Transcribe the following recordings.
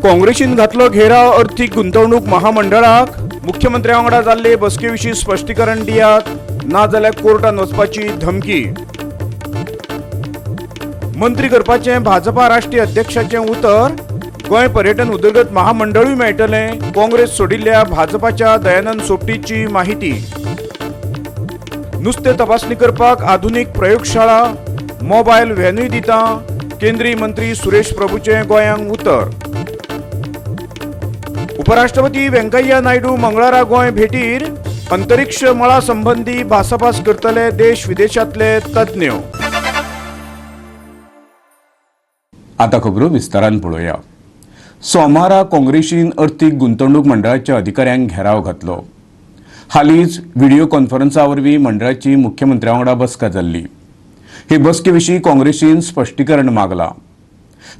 काँग्रेसीन घातलो घेराव अर्थीक गुंतवणूक महामंडळाक. मुख्यमंत्र्या वांगडा जाल्ले बसके विशीं स्पश्टीकरण दियात, नाजाल्यार कोर्टान वचपाची धमकी. मंत्री करपाचें भाजपा राष्ट्रीय अध्यक्षाचें उतर. गोंय पर्यटन उदरगत महामंडळूय मेळटलें. काँग्रेस सोडिल्ल्या भाजपाच्या दयानंद सोपटीची माहिती. नुस्तें तपासणी करपाक आधुनीक प्रयोगशाळा, मोबायल व्हॅनूय दिता. केंद्रीय मंत्री सुरेश प्रभूचें गोंयांक उतर. उपराष्ट्रपती व्यंकय्या नायडू मंगळारा गोंय भेटीर. अंतरिक्ष मळा संबंदी भासाभास करतले देश विदेशांतले तज्ञ. आता खबरो विस्तारान पळोवया. सोमारा काँग्रेसीन अर्थीक गुंतवणूक मंडळाच्या अधिकाऱ्यांक घेराव घातलो. हालींच व्हिडिओ कॉन्फरन्सा वरवीं मंडळाची मुख्यमंत्र्या वांगडा बसका जाल्ली. हे बसके विशीं काँग्रेसीन स्पश्टीकरण मागलां.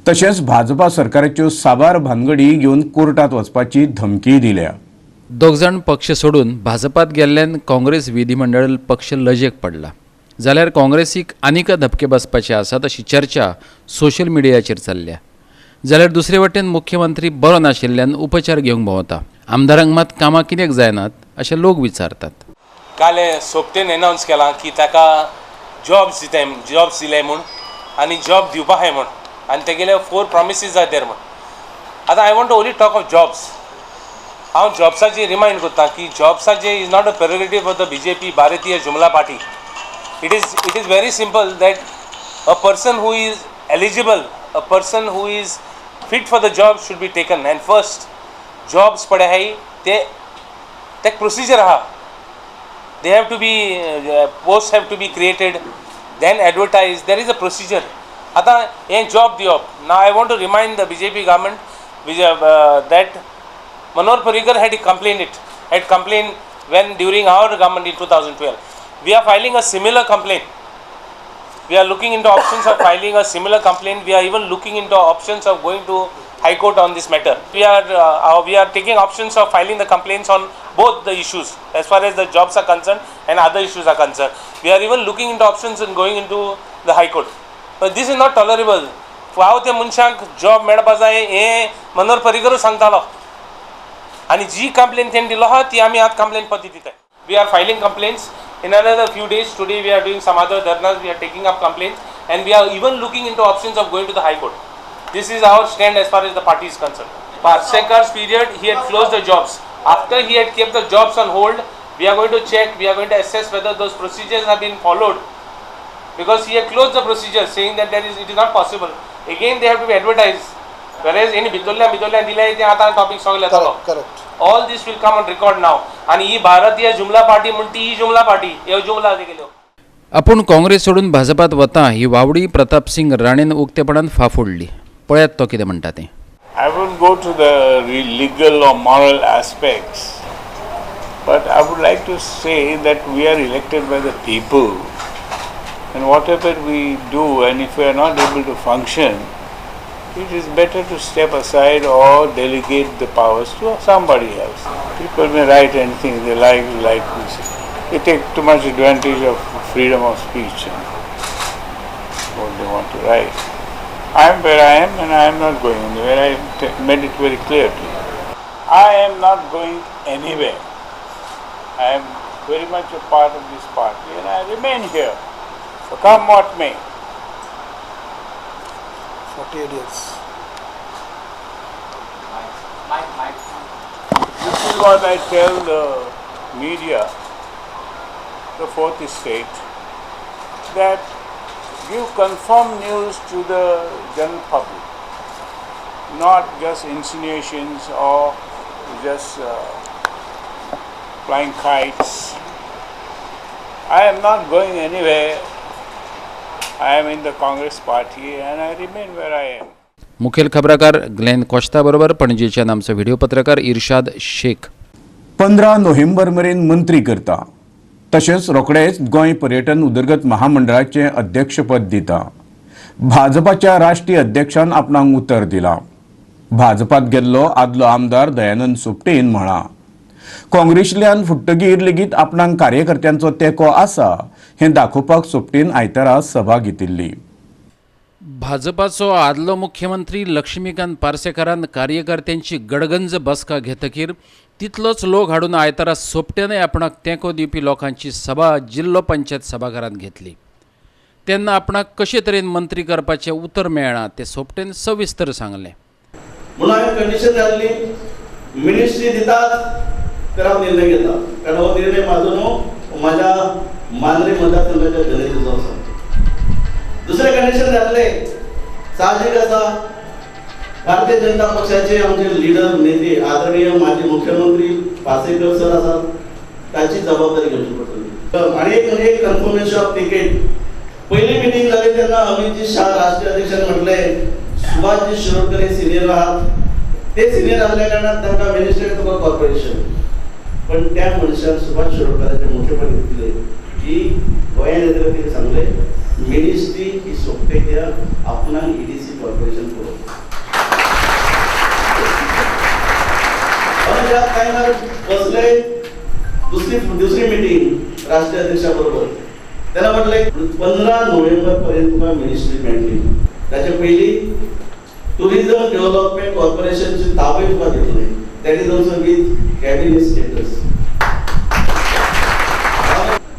तशेंच भाजपा सरकाराच्यो साबार भानगडी घेवन कोर्टात वचपाची धमकीय दिल्या. दोग जाण पक्ष सोडून भाजपात गेल्ल्यान काँग्रेस विधिमंडळ पक्ष लजेक पडला. जाल्यार काँग्रेसीक आनीक धपके बसपाचे आसात अशी चर्चा सोशल मिडियाचेर चल्ल्या. जाल्यार दुसरे वटेन मुख्यमंत्री बरो नाशिल्ल्यान उपचार घेवंक भोंवता. आमदारांक मात कामां कित्याक जायनात अशें लोक विचारतात. काल सोपटेन एनावन्स केलां की ताका जॉब्स दिताय, जॉब्स दिले म्हूण आनी जॉब दिवपा आहाय म्हूण आनी तेगेले 4 प्रॉमिसीस आहा there म्हूण. आतां I want to only talk of jobs. हांव जॉब्साचे रिमायंड करता की जॉब्साचे is not a prerogative of the BJP, Bharatiya Jumla party. It is very simple that a person who is eligible, a person who is fit for the job should be taken. And first jobs पळय आहाय ते ते procedure आहा. They have to be posts have to be created, then advertised. There is a procedure. आता हे job दिवप. Now I want to remind the BJP government that Manohar Parrikar had complained it, had complained when during our government in 2012. We are filing a similar complaint. We are looking into options of filing a similar complaint. We are even looking into options of going to High Court on this matter. We are taking options of filing the complaints on both the issues as far as the jobs are concerned and other issues are concerned. We are even looking into options in going into the High Court. But this is not tolerable. फाव ते मनशांक job मेळपा जाय हें मनोहर पर्रीकरूच सांगतालो आनी जी complain तेणी दिलो आहा ती आमी आतां कंप्लेन परती दिताय. We are filing complaints in another few days. Today we are doing some other dharnas, we are taking up complaints and we are even looking into options of going to the High Court. This is our stand as far as the party is concerned. Parsekar's period, he had closed the jobs. After he had kept the jobs on hold, we are going to check, we are going to assess whether those procedures have been followed, because he had closed the procedure saying that it is not possible. Again they have to be advertised. Whereas in भितरल्या भितरल्या दिले ते आतां topic सगळे येतलो. Correct. All this will come on record now. आनी ही भारतीय जुमला पार्टी म्हणटी ही जुमला पार्टी, ह्यो जुमला तेगेल्यो. आपूण काँग्रेस सोडून भाजपात वता ही वावडी प्रतापसिंग राणेन उक्तेपणान फाफुडली. पळयात तो कितें म्हणटा तें. I won't go to the legal or moral aspects, but I would like to say that we are elected by the people, and whatever we do, and if we are not able to function, it is better to step aside or delegate the powers to somebody else. People may write anything they like, they take too much advantage of freedom of speech and what they want to write. I am where I am and I am not going anywhere. I made it very clear to you. I am not going anywhere. I am very much a part of this party and I remain here. So come what may. 48 years. This is what I tell the media, the fourth estate, that give confirmed news to the general public, not just insinuations or just flying kites. I am not going anywhere. I am in the Congress party and I remain where I am. मुखेल खबराकार Glenn कोश्ता बरोबर पणजेच्यान आमचो video पत्रकार इर्शाद शेख. 15 नोव्हेंबर मेरेन मंत्री करता, तशेंच रोखडेच गोंय पर्यटन उदरगत महामंडळाचें अध्यक्षपद दिता. भाजपाच्या राष्ट्रीय अध्यक्षान आपणाक उतर दिलां. भाजपात गेल्लो आदलो आमदार दयानंद सोपटेन म्हळां, काँग्रेसींतल्यान फुट्टगीर लेगीत आपणाक कार्यकर्त्यांचो तेंको आसा हें दाखोवपाक सोपटेन आयतारा सभा घेतिल्ली. भाजपाचो आदलो मुख्यमंत्री लक्ष्मीकांत पार्सेकारान कार्यकर्त्यांची गडगंज बसका घेतकीर तितलोच लोक हाडून आयतारा सोपट्यानय आपणाक तेंको दिवपी लोकांची सभा जिल्लो पंचायत सभाघरांत घेतली. तेन्ना आपणाक कशे तरेन मंत्री करपाचें उतर मेळ्ळां तें सोपटेन सविस्तर सांगलें. म्हणून हांवें कंडिशन घातली, मिनिस्ट्री दितात तर हांव निर्णय घेता, कारण हो निर्णय म्हाजो न्हू, म्हाज्या मांद्रे मतदारसंघाच्या जनतेचो आसा. दुसरें कंडिशन घातलें, साहजीक आसा, भारतीय जनता पक्षाचे आमचे लिडर नेते आदरणीय माजी मुख्यमंत्री पार्सेकर सर आसात, ताची जबाबदारी घेवची पडटली. आनी एक म्हणजे कन्फर्मेशन ऑफ तिकेट. पहिली मिटींग जाली तेन्ना अमितजी शाह राष्ट्रीय अध्यक्षान म्हटलें सुभाषजी शिरोडकर हे सिनियर आहात, ते सिनियर आसल्या कारणान तांकां मिनिस्टर तुका कॉर्पोरेशन. पण त्या मनशान सुभाष शिरोडकराचे मोठेपण घेतले की गोंयांत येतले कितें सांगलें, मिनिस्ट्री ही सोपटे द्या, आपणाक ईडीसी कॉर्पोरेशन करो. त्या टायमार बसले दुसरी मिटींग राष्ट्रीय अध्यक्षा बरोबर, तेन्ना म्हटलें 15 नोव्हेंबर पर्यंत तुका मिनिस्ट्री मेळटली. ताचे पयलीं टुरिझम डेव्हलपमेंट कॉर्पोरेशनची ताबय तुका दितले, that is also with cabinet status.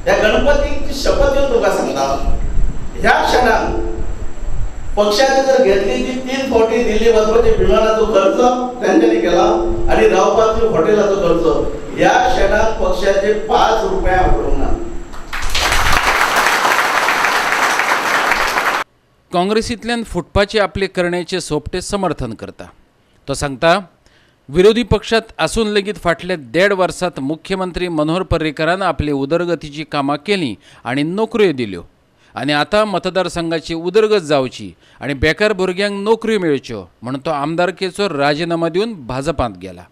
ह्या गणपतीची शपथ घेवन तुका सांगता, ह्या क्षणाक पक्षाने जर घेतली ती 3 फावटी दिल्ली वचपाची विमानाचो खर्च तांच्यांनी केला आनी रावपाचो हॉटेलाचो खर्च, ह्या क्षणाक पक्षाचे 5 रुपया वापरूंक ना. काँग्रेसींतल्यान फुटपाचे आपले करणेचे सोपटे समर्थन करता. तो सांगता, विरोधी पक्षात आसून लेगीत फाटल्या 1.5 वर्सांत मुख्यमंत्री मनोहर पर्रीकरान आपली उदरगतीची कामां केलीं आनी नोकऱ्यो दिल्यो आनी आतां मतदारसंघाची उदरगत जावची आनी बेकार भुरग्यांक नोकऱ्यो मेळच्यो म्हूण तो आमदारकेचो राजिनामो दिवन भाजपांत गेला.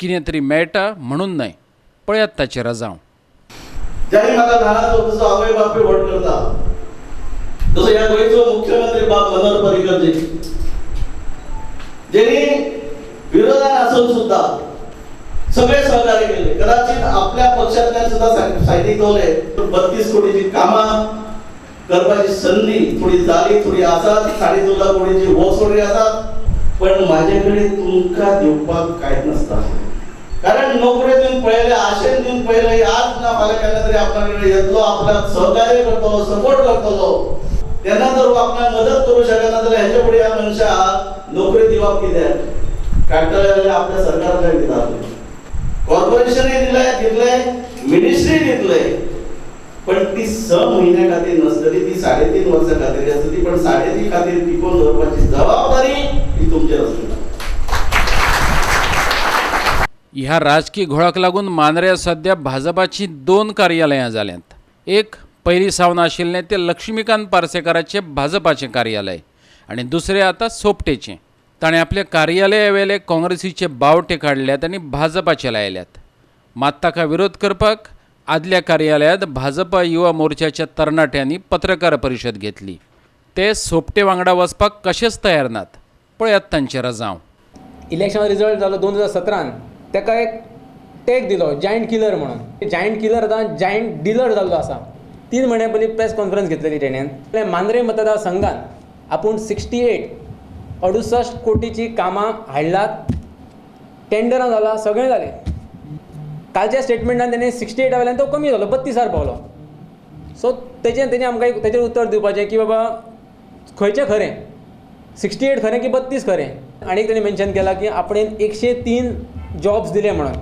कितें तरी मेळटा म्हणून न्हय, पळयात ताचेर रजांव. ज्यांनी म्हाका ल्हानाचो तसो आवय बापूय व्हड करता, तसो ह्या गोंयचो मुख्यमंत्री बाब मनोहर पर्रीकर जेणी विरोधान आसून सुद्धा सगळे सहकार्य केले. कदाचित आपल्या पक्षांतल्यान सुद्धा सायडीक दवरले, 32 कोटीची कामां करपाची संदी थोडी जाली, थोडी आसात, 14.5 कोटीची वर्क ऑर्डरी आसात, पण माझे कडेन तुमकां दिवपाक कांयच नासता. कारण नोकरी दिवन पळयले, आशेन दिवन पळयले, आज ना फाल्यां केन्ना तरी आपणा कडेन येतलो, आपल्याक सहकार्य करतलो, सपोर्ट करतलो. तेन्ना जर आपणाक मदत करूं शकना जाल्यार हेचे फुडें ह्या मनशाक नोकरी दिवप कित्याक काडटले जाल्यार आपल्या सरकारांतल्यान दिता. कॉर्पोरेशनूय दिलें, दितले, मिनिस्ट्री दितले, पण ती 6 म्हयन्या खातीर नसतली, ती 3.5 वर्सां खातीर आसतली. पण 3.5 खातीर टिकोवन दवरपाची जबाबदारी ही तुमचेर आसतली. ह्या राजकी घोळाक लागून मांद्र्या सध्या भाजपाची 2 कार्यालयां जाल्यांत. एक पयलीं सावन आशिल्लें तें लक्ष्मीकांत पार्सेकाराचें भाजपाचें कार्यालय आनी दुसरें आतां सोपटेचें. ताणें आपल्या कार्यालयावेले काँग्रेसीचे बावटे काडल्यात आनी भाजपाचे लायल्यात. मात ताका विरोध करपाक आदल्या कार्यालयांत भाजपा युवा मोर्चाच्या तरणाट्यांनी पत्रकार परिशद घेतली. ते सोपटे वांगडा वचपाक कशेच तयार नात. पळयात तांचे रजांव. इलेक्शन रिजल्ट जालो 2017 ताका एक टॅग दिलो जायंट किलर म्हणून. जायंट किलर आतां जायंट डिलर जाल्लो आसा. 3 म्हयन्या पयलीं प्रेस कॉन्फरन्स घेतलेली तेणेन. मांद्रे मतदारसंघान आपूण 68 कोटीची कामां हाडलात, टेंडरां जालां, सगळें जालें. कालच्या स्टेटमेंटान तेणें 68 वयल्यान तो कमी जालो, 32 पावलो. सो तेजें तेणें आमकां तेजेर उत्तर दिवपाचें की बाबा खंयचें खरें, 68 खरें की 32 खरें. आनी तेणें मेन्शन केलां की आपणें 103 जॉब्स दिले म्हणून.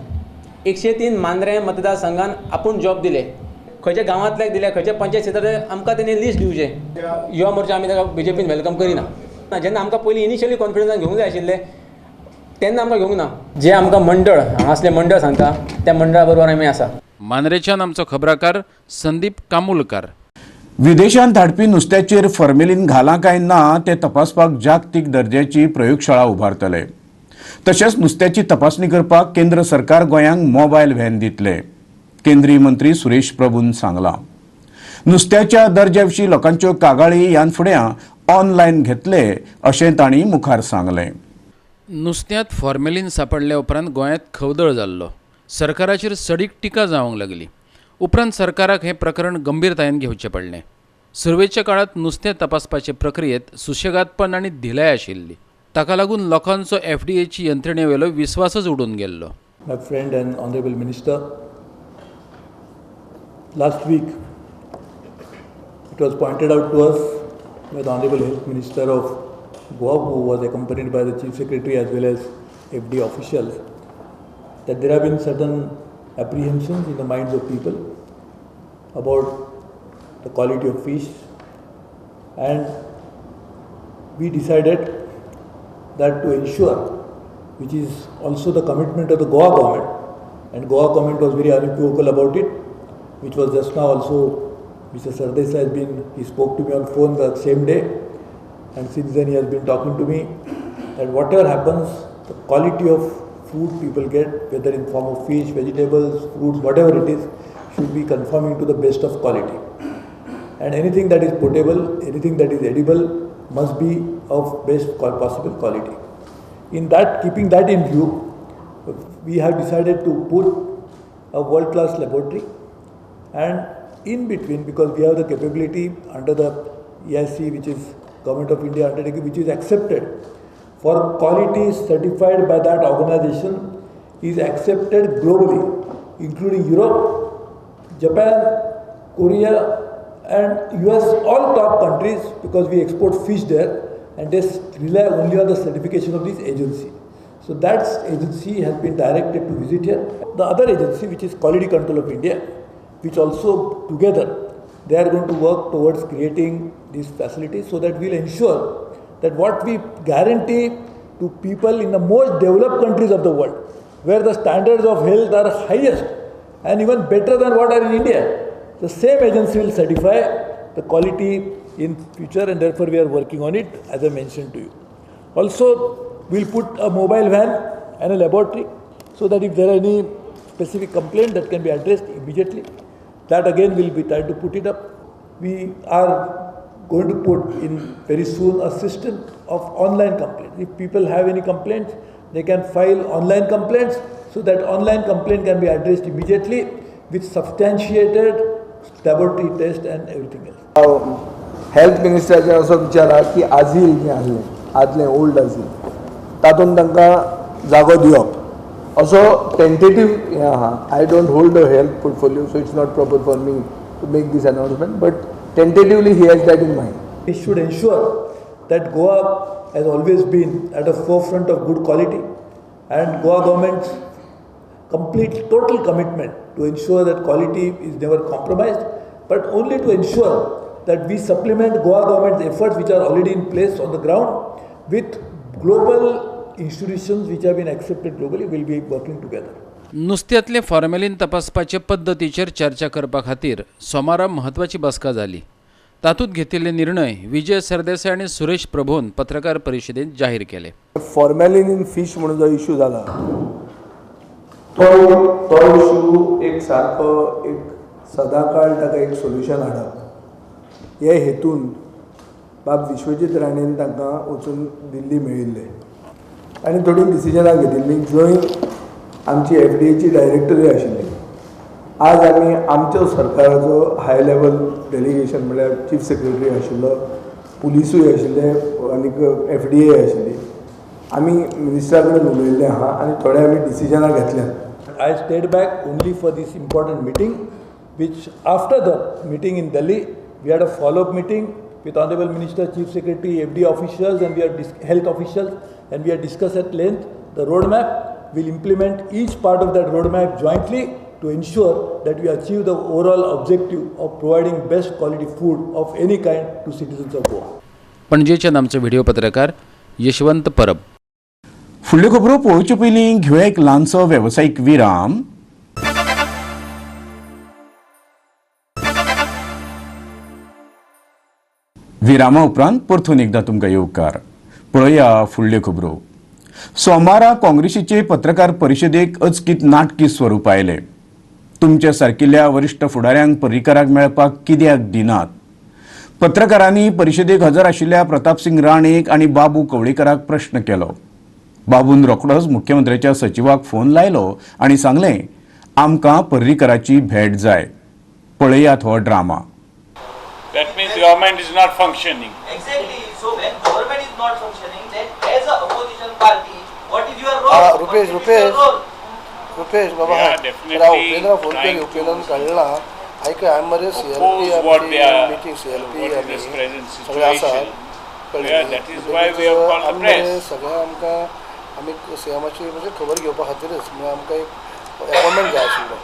103 मांद्रें मतदारसंघान आपूण जॉब दिले, खंयच्या गांवांतल्याक दिले, खंयच्या पंचायत क्षेत्रांतल्याक आमकां तेणें लिस्ट दिवचें. युवा मोर्चा आमी ताका बीजेपीन welcome करिना. जेन्ना आमकां पयलीं इनिशियली कॉन्फिडन्सान घेवंक जाय आशिल्लें तेन्ना आमकां घेवंक ना. जें आमकां मंडळ हांगासलें मंडळ सांगता त्या मंडळा बरोबर आमी आसा. मांद्रेच्यान आमचो खबराकार संदीप कामुलकार. विदेशांत धाडपी नुस्त्याचेर फॉर्मेलीन घालां काय ना तें तपासपाक जागतीक दर्जाची प्रयोगशाळा उबारतले. तशेंच नुस्त्याची तपासणी करपाक केंद्र सरकार गोंयांक मोबायल व्हॅन दितले, केंद्रीय मंत्री सुरेश प्रभून सांगलां. नुस्त्याच्या दर्ज्या विशीं लोकांच्यो कागाळी ह्यान फुडें ऑनलायन घेतले अशें तांणी मुखार सांगलें. नुस्त्यांत फॉर्मेलीन सांपडल्या उपरांत गोंयांत खवदळ जाल्लो. सरकाराचेर सडीक टिका जावंक लागली. उपरांत सरकाराक हें प्रकरण गंभीरतायेन घेवचें पडलें. सुरवेच्या काळांत नुस्तें तपासपाचे प्रक्रियेत सुशेगादपण आनी धिलाय आशिल्ली. ताका लागून लोकांचो एफडीएची यंत्रणेवेलो विस्वासच उडून गेल्लो. My friend and honourable minister, last week it was pointed out to us by the honourable health minister of Goa, who was accompanied by the chief secretary as well as FDA officials, that there have been certain apprehensions in the minds of people about the quality of fish, and we decided that to ensure, which is also the commitment of the Goa government, and Goa government was very unequivocal about it, which was just now also Mr. Sardesai has been, he spoke to me on phone the same day, and since then he has been talking to me that whatever happens, the quality of food people get, whether in form of fish, vegetables, fruits, whatever it is, should be conforming to the best of quality. And anything that is potable, anything that is edible must be of best possible quality. In that, keeping that in view, we have decided to put a world-class laboratory, and in between, because we have the capability under the EIC, which is Government of India undertaking, which is accepted for quality certified by that organization, is accepted globally, including Europe, Japan, Korea and US, all top countries, because we export fish there and they rely only on the certification of this agency. So that agency has been directed to visit here. The other agency, which is Quality Control of India, which also together they are going to work towards creating these facilities, so that we will ensure that what we guarantee to people in the most developed countries of the world, where the standards of health are highest and even better than what are in India, the same agency will certify the quality in future, and therefore we are working on it, as I mentioned to you. Also, we will put a mobile van and a laboratory, so that if there are any specific complaint that can be addressed immediately. That again will be tried to put it up. We are going to put in very soon a system of online complaints. If people have any complaints, they can file online complaints, so that online complaint can be addressed immediately with substantiated laboratory test and everything else. Health मिनिस्टराचेर असो विचार आहा की आझील जें आसलें, आदलें old आझील, तातूंत तांकां जागो दिवप असो टेंटेटीव हें आहा. I don't hold a health portfolio, so it's not proper for me to make this announcement, but tentatively he has that in mind. We should ensure that Goa has always been at the forefront of good quality, and Goa government's complete total commitment to ensure that quality is never compromised, but only to ensure that we supplement Goa government's efforts, which are already in place on the ground, with global institutions which have been accepted globally, will be working together. नुस्त्यांतले formalin तपासपाचे पद्दतीचेर चर्चा करपा खातीर सोमारा म्हत्वाची बसका जाली. तातूंत घेतिल्ले निर्णय विजय सरदेसाय आनी सुरेश प्रभून पत्रकार परिशदेंत जाहीर केले. फॉर्मेलिन इन फिश म्हणून जो इशू जाला तो इशू एक सारको एक सदाकाळ ताका एक सोल्युशन हाडप हे हेतून बाब विश्वजीत राणेन तांकां वचून दिल्ली मेळिल्ले आनी थोडीं डिसिजनां घेतिल्लीं जंय आमची एफडीएची डायरेक्टरी आशिल्ली. आज आमी आमच्या सरकाराचो हाय लेवल डेलिगेशन म्हळ्यार चीफ सेक्रेटरी आशिल्लो, पुलिसूय आशिल्ले आनीक एफडीए आशिल्ली, आमी मिनिस्टरा कडेन उलयल्लें आहा आनी थोडे आमी डिसिजनां घेतल्यात. I stayed back only for this important meeting, which after the meeting in Delhi, we had a follow-up meeting with Honorable Minister, Chief Secretary, FDA officials, and we are health officials, and we have discussed at length the roadmap. We'll implement each part of that roadmap jointly to ensure that we achieve the overall objective of providing best quality food of any kind to citizens of Goa. पणजेच्यान आमचो video पत्रकार यशवंत परब. फुडल्यो खबरो पळोवचे पयलीं घेवया एक ल्हानसो वेवसायीक विराम. विरामा उपरांत परतून एकदा तुमकां येवकार. पळया फुडल्यो खबरो. सोमारा काँग्रेसीचे पत्रकार परिशदेक अचकीत नाटकी स्वरूप आयलें. तुमच्या सारकिल्ल्या वरिश्ठ फुडाऱ्यांक पर्रीकाराक मेळपाक कित्याक दिनात? पत्रकारांनी परिशदेक हजर आशिल्ल्या प्रतापसिंग राणेक आनी बाबू कवळेकराक प्रश्न केलो. बाबून रोखडोच मुख्यमंत्र्याच्या सचिवाक फोन लायलो आनी सांगलें, आमकां पर्रीकराची भेट जाय. पळयात हो drama. That means government is not functioning. Exactly. So when government is not functioning, then as a opposition party, what is your role? Rupesh, Rupesh, Rupesh, Baba, Upendra phone केले, उपेंद्रान काडला. आयक, हांवें मरे CLP meeting, CLP सगळें आसा, कळ्ळें सगळें आमकां आमी सीएमाची म्हणजे खबर घेवपा खातीरच म्हणजे आमकां एक अपॉयंटमेंट जाय आशिल्लो.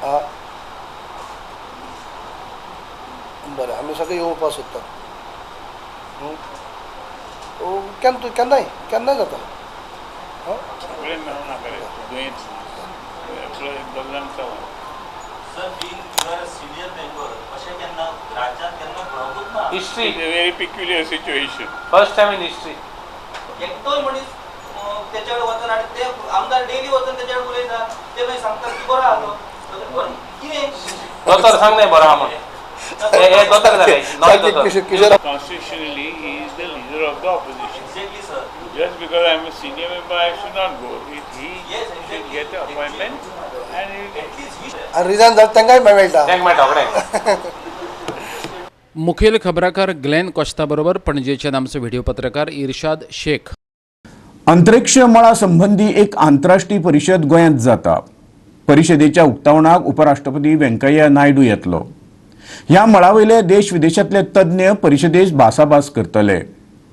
आं बरें, आमी सगळे येवपाक सोदतात. केन्ना केन्नाय केन्नाय जाता. History very peculiar situation, first time in history. एकटोय मनीस तेच्या कडेन वचन आनी ते आमदार डेली वचन तेच्या कडेन उलयता, ते मागीर सांगतात की बरो आसलो कितें दोतोर सांग न्ही बरो आहा म्हूण. Constitutionally, he is the leader of the opposition. Exactly, sir. Just because I am a senior member, I should not go. He should get the appointment and he resign जाल्यार तांकांय मेळटा. मुखेल खबराकार ग्लेन कोस्ता बरोबर पणजेच्यान आमचो व्हिडिओ पत्रकार इर्शाद शेख. अंतरिक्ष मळा संबंदी एक आंतरराष्ट्रीय परिशद गोंयांत जाता. परिशदेच्या उक्तावणाक उपराष्ट्रपती व्यंकय्या नायडू येतलो. ह्या मळावयले देश विदेशांतले तज्ञ परिशदेत भासाभास करतले.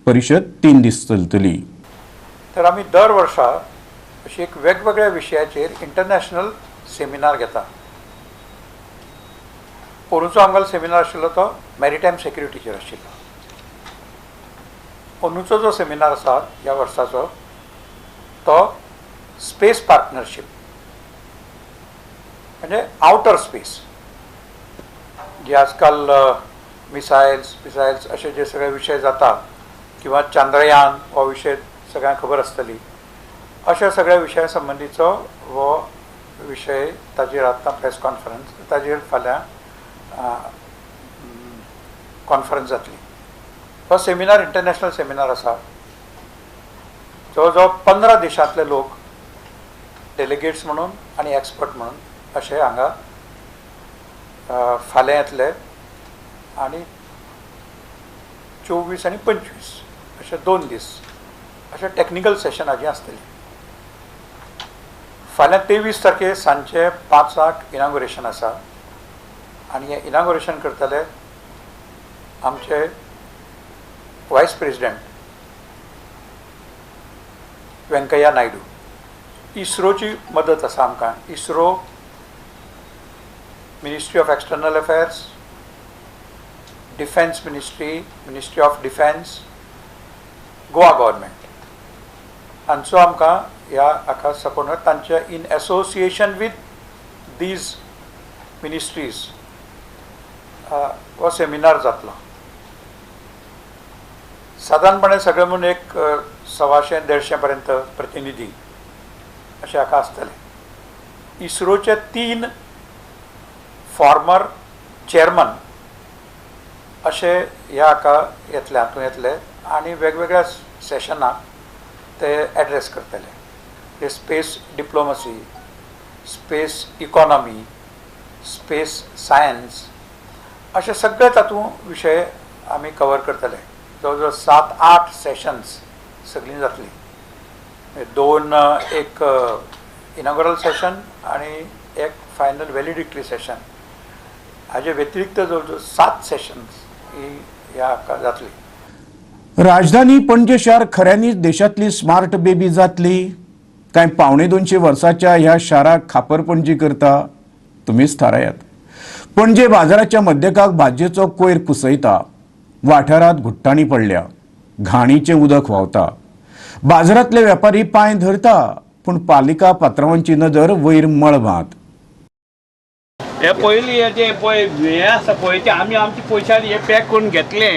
परिशद 3 दीस चलतली. तर आमी दर वर्सा अशी एक वेगवेगळ्या विशयाचेर इंटरनॅशनल सेमिनार घेता. पोरूंचो आमगेलो सेमिनार आशिल्लो तो मॅरिटायम सेक्युरिटीचेर आशिल्लो. अंदूचो जो सेमिनार आसा ह्या वर्साचो तो स्पेस पार्टनरशीप म्हणजे आवटर स्पेस, जे आजकाल मिसायल्स मिसायल्स अशे जे सगळे विशय जाता किंवा चांद्रयान हो विशय सगळ्यांक खबर आसतली, अशा सगळ्या विशया संबंदीचो हो विशय ताजेर आतां प्रेस कॉन्फरन्स, ताजेर फाल्यां कॉन्फरन्स जातली. हो सेमिनार इंटरनॅशनल सेमिनार आसा. जवळ जवळ 15 देशांतले लोक डेलिगेट्स म्हणून आनी एक्सपर्ट म्हणून अशे हांगा फाल्यां येतले आनी 24 आनी 25 अशे 2 दीस अशे टॅक्निकल सेशन हाजी आसतली. फाल्यां 23 तारखेर सांजचे 5 इनागुरेशन आसा आनी हें इनागुरेशन करतले आमचे वायस प्रेसिडेंट व्यंकय्या नायडू. इस्रोची मदत आसा आमकां. ISRO, ministry of external affairs, defence ministry, ministry of defence, Goa government हांचो आमकां ह्या हाका सपोर्ट. तांच्या in association with these ministries हो सेमिनार जातलो. सादारणपणे सगळे म्हणून एक 125 150 पर्यंत प्रतिनिधी अशे हाका आसतले. इस्रोचे 3 फॉर्मर चेअरमन अशे ह्या हाका येतले, हातूंत येतले आनी वेगवेगळ्या सेशनाक ते एड्रेस करतले. ते space diplomacy, space economy, space science अशे सगळे तातूंत विशय आमी कवर करतले. जवळ जवळ 7-8 सेशन्स सगळीं जातलीं. 2 एक इनॉग्रल सेशन आनी एक फायनल व्हॅलिडिक्टरी सेशन. हाजे व्यतिरिक्त जवळ जवळ 7 सेशन्स ही ह्या हाका जातली. राजधानी पणजे शार खऱ्यांनीच देशांतली स्मार्ट बेबी जातली काय 175 वर्साच्या ह्या शाराक खापर पणजी करता तुमीच थारायात. पणजे बाजाराच्या मध्यकाक भाजयेचो कोयर कुसयता, वाठारांत घुट्टाणी पडल्या, घाणीचें उदक व्हांवता, बाजारांतले व्यापारी पांय धरता, पूण पालिका पात्रावांची नदर वयर मळबांत. हे पयलीं हे जे पळय हें आसा पळय ते आमी आमच्या पयशान हे पॅक करून घेतले,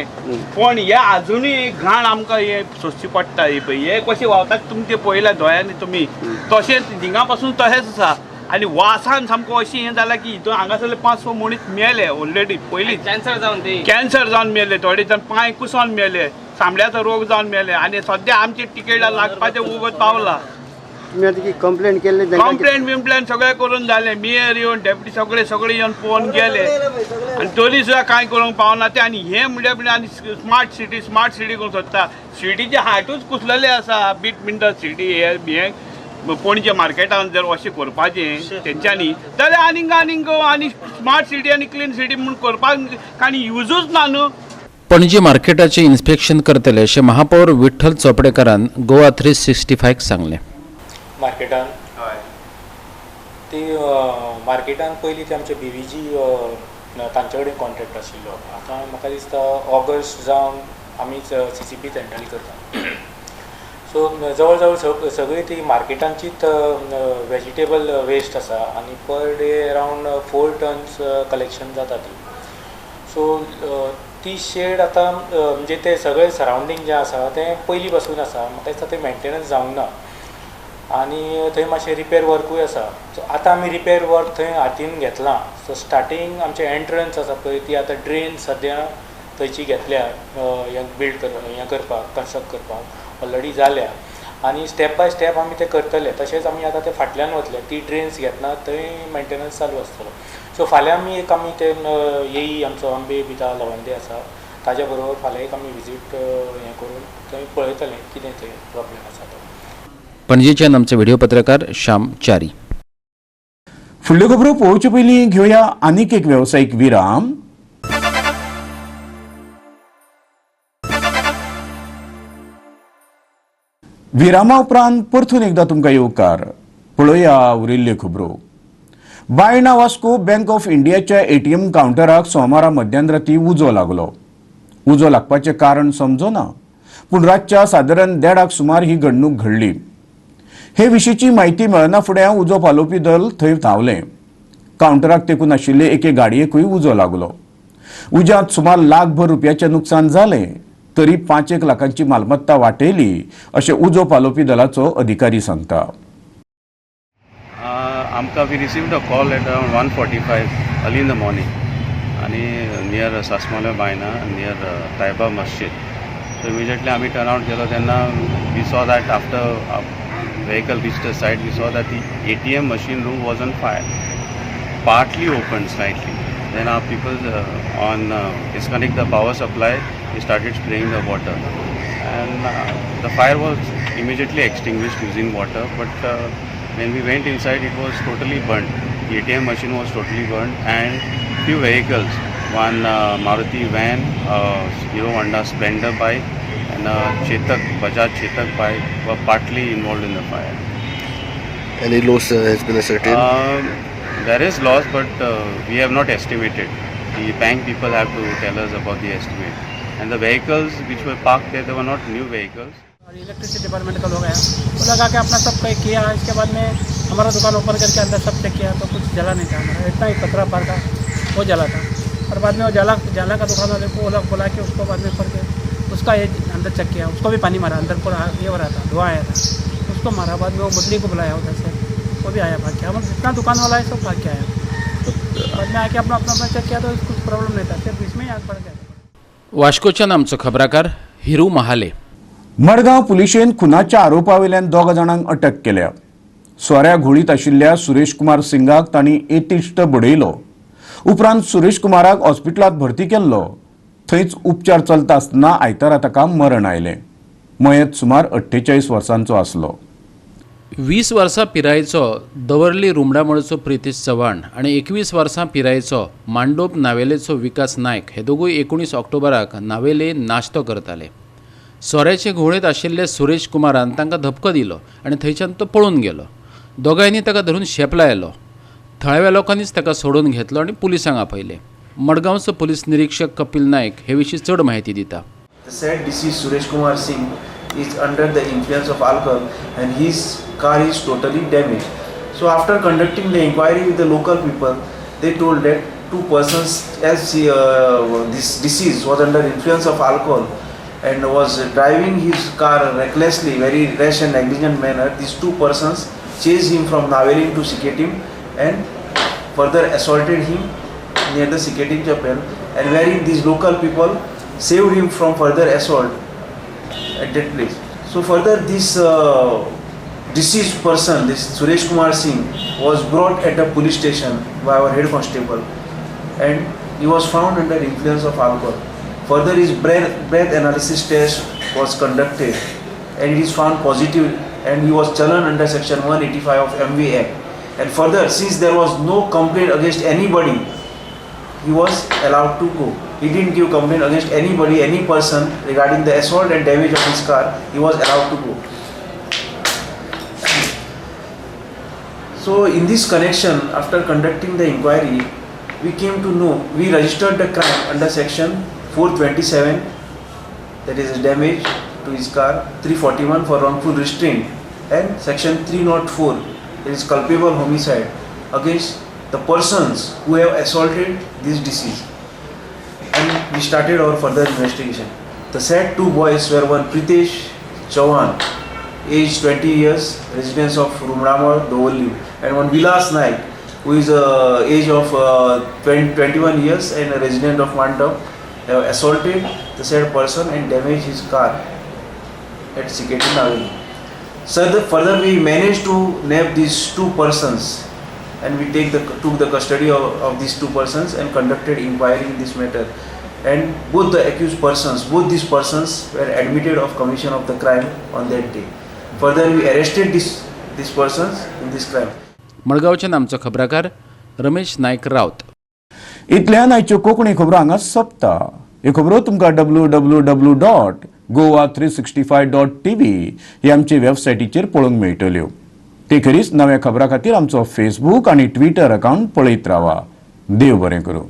पूण हे आजुनूय घाण आमकां हे सोंसची पडटा. ही पळय हे कशें व्हांवता तुमचे पळयल्या दोळ्यांनी तुमी, तशेंच हिंगा पासून तशेंच आसा आनी वासान सामको अशें हें जालां की हितून हांगासरले 5-6 मनीस मेले ऑलरेडी पयलीं, कॅन्सर जावन, ते कॅन्सर जावन मेले, थोडे जाण पांय कुसोन मेले, सांबळ्याचो रोग जावन मेले आनी सद्या आमची तिकेट लागपाचें उगत पावला. तुम्ही आता कंप्लेंट केले? कंप्लेंट बिम्प्लेन सगळें करून जालें, मेयर येवन डेप्युटी सगळे सगळे येवन पळोवन गेले आनी तरी सुद्दां कांय करूंक पावना ते. आनी हें म्हणल्यार आनी स्मार्ट सिटी स्मार्ट सिटी करूंक सोदता. सिटीचे हार्टूच कुसलेले आसा. बीट मिंटर सिटी हे पणजे मार्केटान जर अशें करपाचें तेंच्यांनी जाल्यार आनीक आनीक आनी स्मार्ट सिटी आनी क्लीन सिटी म्हूण करपाक कांय युजूच ना न्हू. पणजी मार्केटाचें इन्स्पेक्शन करतले अशें महापौर विठ्ठल चोपडेकारान गोवा 365 सांगलें. मार्केटान ती मार्केटान पयलीं ते आमचे बीव्हीजी तांचे कडेन कॉन्ट्रॅक्ट आशिल्लो. आतां म्हाका दिसता ऑगस्ट जावन आमी सीसीपी हँडल करता. सो जवळ जवळ सगळी ती मार्केटांचीच वेजिटेबल वेस्ट आसा आनी per day around 4 tons collection जाता ती. सो ती शेड आतां म्हणजे ते सगळे सरावंडींग जें आसा तें पयलीं पासून आसा. म्हाका दिसता तें मेंटेनन्स जावंक ना आनी थंय मातशें रिपेर वर्कूय आसा. सो आतां आमी रिपेर वर्क थंय हातीन घेतलां. सो स्टार्टींग आमचें एंट्रन्स आसा पळय ती आतां ड्रेन सद्या थंयची घेतल्या हें बिल्ड हें करपाक कन्स्ट्रक्ट करपाक ऑलरेडी जाल्या आनी स्टेप बाय स्टेप आमी तें करतले. तशेंच आमी आतां ते फाटल्यान वतले ती ड्रेन्स घेतना थंय मेंटेनन्स चालू आसतलो. सो फाल्यां आमी एक आमी ते येई आमचो आंबे बिता लवंदे आसा ताज्या बरोबर फाल्यां एक आमी विजीट हें करून थंय पळयतले कितें थंय प्रॉब्लेम आसा तो. पणजेच्यान आमचे व्हिडिओ पत्रकार श्याम च्यारी. फुडल्यो खबरो पळोवचे पयलीं घेवया आनीक एक वेवसायीक विराम. विरामा उपरांत परतून एकदा तुमकां येवकार. पळोवया उरिल्ल्यो खबरो. बायणा वास्को बँक ऑफ इंडियाच्या एटीएम कावंटराक सोमारा मध्यान राती उजो लागलो. उजो लागपाचें कारण समजना, पूण रातच्या सादारण 1:30 सुमार ही घडणूक घडली. हे विशींची म्हायती मेळना फुडें उजो पालोवपी दल थंय धांवलें. कावंटराक तेकून आशिल्ले एके गाडयेकूय उजो लागलो. उज्यांत सुमार लाखभर रुपयाचें नुकसान जालें तरी 5-1 लाखांची मालमत्ता वाटेली अशें उजो पालोवपी दलाचो अधिकारी सांगता. आमकां we received a call at around 1:45 early in the morning आनी नियर सासमाले बायना नियर तायबा मस्जिद. सो इमिजिएटली आमी टर्न आवट केलो तेन्ना we saw that after vehicle reached the site, we saw that the ATM machine room was on fire, partly opened slightly. Then our people on disconnect the power supply, we started spraying the water, and the fire was immediately extinguished using water. But when we went inside, it was totally burnt. The ATM machine was totally burnt, and few vehicles, one Maruti van, Hero Honda Splendor bike, and a Chetak, Bajaj Chetak bike were partly involved in the fire. Any loss has been ascertained? There is loss, but we have not estimated. The bank people have to tell us about the estimate. And the vehicles which were parked there, they were not new vehicles. Electricity department का लोग आया, वो लगा K अपना सब कहीं किया. इसके बाद में हमारा दुकान ओपन करके अंदर सब चेक किया तो कुछ जला नहीं था हमारा. इतना ही कचरा पार था वो जला था. और बाद में वो जाला जाला का दुकान वाले को वो लोग बुला के उसको बाद में करके उसका ये अंदर चेक किया. उसको भी पानी मारा, अंदर पूरा ये हो रहा था, धुआं आया था, उसको मारा. बाद में वो मुदली को बुलाया उधर से, वो भी आया भाग के. हम जितना दुकान वाला है सब भाग के आया. तो बाद में आके अपना अपना अपना चेक किया तो कुछ प्रॉब्लम नहीं था, सिर्फ इसमें ही आग पड़ गया. वास्कोच्यान आमचो खबराकार हिरू महाले. मडगांव पुलिशेन खुनाच्या आरोपावेल्यान 2 जाणांक अटक केल्या. सोऱ्या घोळीत आशिल्ल्या सुरेश कुमार सिंगाक तांणी एतिश्ट बडयलो. उपरांत सुरेश कुमाराक हॉस्पिटलांत भरती केल्लो. थंयच उपचार चलता आसतना आयतारा ताका मरण आयलें. मयत सुमार 48 वर्सांचो आसलो. 20 वर्सां पिरायेचो दवर्ली रुमडामळचो प्रितेश चव्हाण आनी 21 वर्सां पिरायेचो मांडोप नावेलेचो विकास नायक हे दोगूय 19 ऑक्टोबराक नावेले नाश्तो करताले. सोऱ्याचे घोळेंत आशिल्ले सुरेश कुमारान तांकां धपको दिलो आनी थंयच्यान तो पळून गेलो. दोगांयनी ताका धरून शेप लायलो. थळाव्या लोकांनीच ताका सोडून घेतलो आनी पुलिसांक आपयले. मडगांवचो पुलीस निरीक्षक कपिल नायक हे विशीं चड म्हायती दिता. The said deceased Suresh Kumar Singh is under the influence of alcohol and his car is totally damaged. So after conducting the inquiry with the local people, they told that two persons, as this deceased was under influence of alcohol and was driving his car recklessly, very rash and negligent manner, these two persons chased him from Navelim to Siketim and further assaulted him near the Siketim chapel, and wherein these local people saved him from further assault at that place. So further this deceased person, this Suresh Kumar Singh, was brought at the police station by our head constable, and He was found under influence of alcohol. Further, his breath analysis test was conducted and it is found positive, and he was challaned under section 185 of MV Act. And further, since there was no complaint against anybody, he was allowed to go. He didn't give complaint against anybody, any person regarding the assault and damage of his car. He was allowed to go. So in this connection, after conducting the inquiry, we came to know, we registered the crime under section 427, that is damage to his car, 341 for wrongful restraint, and section 304, that is culpable homicide against the persons who have assaulted this deceased. And we started our further investigation. The said two boys were one Pritesh Chauhan, age 20 years, residence of Rumdamol, Dovolli, and one Vilas Naik, who is age of 21 years and a resident of Mandap, have assaulted the said person and damaged his car at Siketi Naveli. So further we managed to nab these two persons, and we took the custody of these two persons and conducted inquiry in this matter. And both the accused persons, both these persons were admitted of commission of the crime on that day. Further, we arrested these persons in this crime. मडगांवच्यान आमचो खबराकार रमेश नायक रावत. इतल्यान आयच्यो कोंकणी खबरो हांगा सोंपता. ह्यो खबरो तुमकां www.goa365.tv ही आमचे वेबसायटीचेर पळोवंक मेळटल्यो. ते खेरीज नव्या खबरां खातीर आमचो फेसबूक आनी ट्विटर अकावंट पळयत रावा. देव बरें करूं.